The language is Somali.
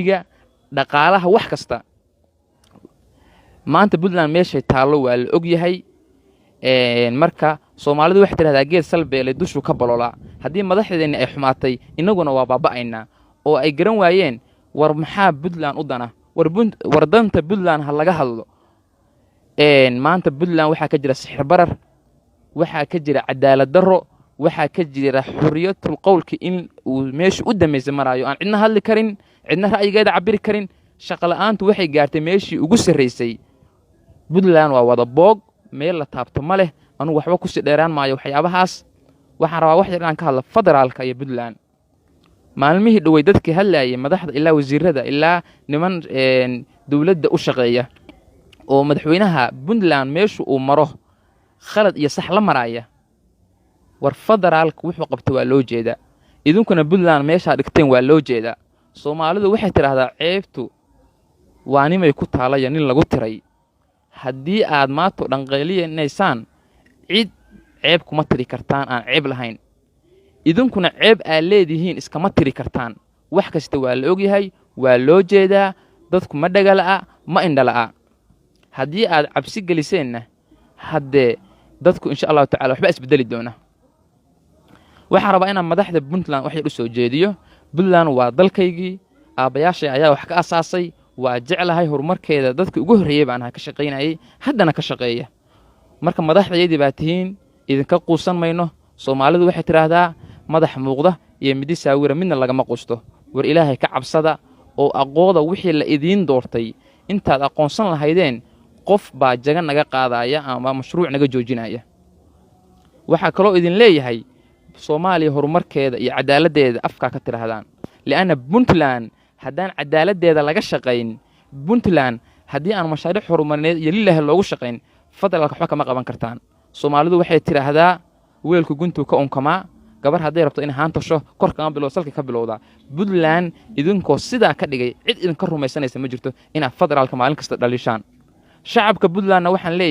Amniga, dhaqaalaha, wax kasta. Maanta Puntland meeshay taallo waa la og yahay. Marka Soomaalidu waxay tidhahdaa, "Geed salbeelay dushuu ka balolaa." Haddii madaxdeenni ay xumaatay, innaguna waa baaba'aynaa oo ay garan waayeen. War maxaa Puntland u dana? War danta Puntland ha laga hadlo. Maanta Puntland waxaa ka jira sixir barar, waxaa ka jira cadaalad darro, waxaa ka jira xuriyatul qowlka in uu meesha u dambaysa maraayo, aan cidna hadli karin, cidna ra'yigeeda cabiri karin. Shaqola'aantu waxay gaartay meeshii ugu sarraysay. Puntland waa wada boog, meel la taabto ma leh. Anugu waxba kusii dheeraan maayo waxyaabahaas. Waxaan rabaa wax yar inaan ka hadlo federaalka iyo Puntland. Maalmihii dhowey dadkii hadlaayay, madaxda ilaa wasiirada ilaa niman dowladda u shaqeeya oo madaxweynaha Puntland meeshu uu maro khalad iyo sax la maraaya, war federaalka wuxuu qabta waa loo jeedaa, idinkuna Puntland meeshaa dhigteen waa loo jeedaa. Soomaalidu waxay tidhaahdaa, "Ceebtu waa nimay ku taalaya nin lagu tiray." Haddii aad maato dhanqeylinaysaan, cid ceeb kuma tiri kartaan aan ceeb lahayn. Idinkuna ceeb aad leedihiin iskama tiri kartaan. Wax kasta waa la ogyahay, waa loo jeedaa. Dadku ma dhagala'a, ma indhala'a. Haddii aad cabsi geliseenna, haddee dadku insha Allahu tacala waxba isbedeli doona. Waxaan rabaa inaan madaxda Puntland wax yar u soo jeediyo. Puntland waa dalkaygii, aabbayaashay ayaa wax ka asaasay, waa jeclahay horumarkeeda. Dadka ugu horreeyey baan ahaa ka shaqaynayay, haddana ka shaqeeya. Marka madaxdayadii baa tihiin, idinka quusan mayno. Soomaalidu waxay tidhaahdaa, "Madax muuqda iyo midi saawira midna lagama quusto." War Ilaahay ka cabsada oo aqooda wixii la idiin doortay. Intaad aqoonsan lahaydeen qof baa jaga naga qaadaya ama mashruuc naga joojinaya. Waxaa kaloo idin leeyahay, Soomaaliya horumarkeeda iyo cadaaladdeeda afkaa ka tidhaahdaan, li'anna Puntland haddaan cadaaladdeeda laga shaqayn, Puntland haddii aan mashaariic horumarineed iyo lilaahi loogu shaqayn, federaalka waxba kama qaban kartaan. Soomaalidu waxay tidhaahdaa, "Weelku guntuu ka unkamaa." Gabar hadday rabto inay haan tasho, kor kama bilowda, salka ka bilowdaa. Puntland idinkoo sidaa ka dhigay, cid idinka rumaysanaysa ma jirto inaad federaalka maalin kasta dhalishaan. Shacabka Puntlandna waxaan leeyahay